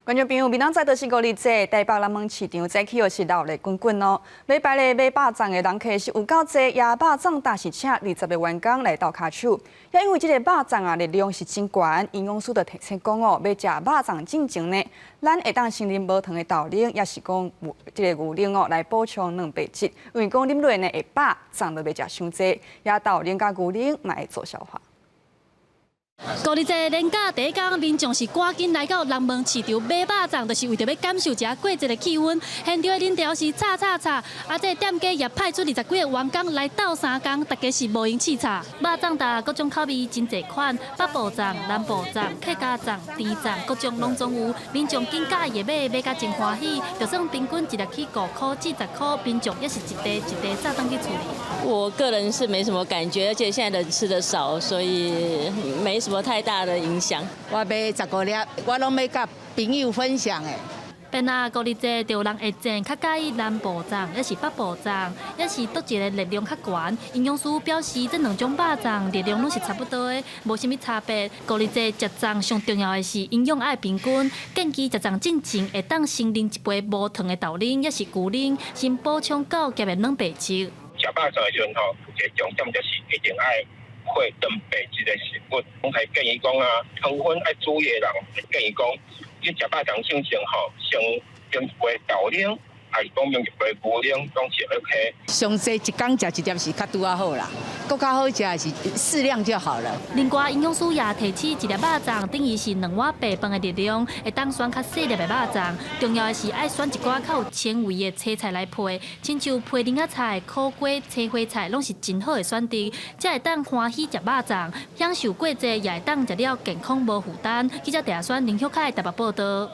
觀眾朋友，明仔載就是五日節，台北南門市場早起又是熱鬧滾滾哦。禮拜日買肉粽的人客是有夠濟，也肉粽擔是請20個員工來鬥跤手。也因為這个肉粽啊熱量是真懸，營養師就提醒講哦，欲食肉粽進前呢，咱會當先啉無糖的豆奶，抑是講這个牛奶哦，來補充蛋白質。因為講啉落呢會飽，粽就袂食傷濟，也豆奶佮牛奶嘛會助消化。五日節連假第一工，民眾是趕緊來到南門市場買肉粽，就是為著欲感受一下過節的氣氛。現場的人潮是吵吵吵，啊，這个店家也派出20幾个員工來鬥相共，大家是無閒試炒。肉粽罩各種口味真濟款，北部粽、南部粽、客家粽、甜粽，各種攏總有。民眾緊佮意的買，買甲真歡喜。就算平均一粒起5箍至10箍，民眾也是一袋一袋紮轉去厝裡。我個人是沒什麼感覺，而且現在人吃得少，所以沒什麼太大的影響。我買15粒，我攏欲佮朋友分享的。變啊，五日節就有人會煎較佮意南部粽，抑是北部粽，抑是佗一个熱量較懸。營養師表示，這兩種肉粽熱量攏是差不多的，無啥物差別。五日節食粽上重要的是營養愛平均，建議食粽進前會當先啉一杯無糖的豆奶，抑是牛奶，先補充夠夾的蛋白質。食肉粽的時陣吼，一个重點就是一定愛配蛋白質的食物。阮係建議講啊，糖分愛注意的人，建議講，你食肉粽進前吼，先飲一杯豆奶，還是講飲一杯牛奶，攏是 OK。上濟一工食一粒是較拄仔好啦，閣較好食是適量就好了。另外，營養師也提醒，一粒肉粽等於是2碗白飯的熱量，會當選較細粒的肉粽。重要的是愛選一寡較有纖維的青菜來配，親像批奶仔菜、苦瓜、青花菜，攏是真好的選擇，才會當歡喜食肉粽，享受過節，也會當食了健康無負擔。記者鄭選林旭凱台北報道。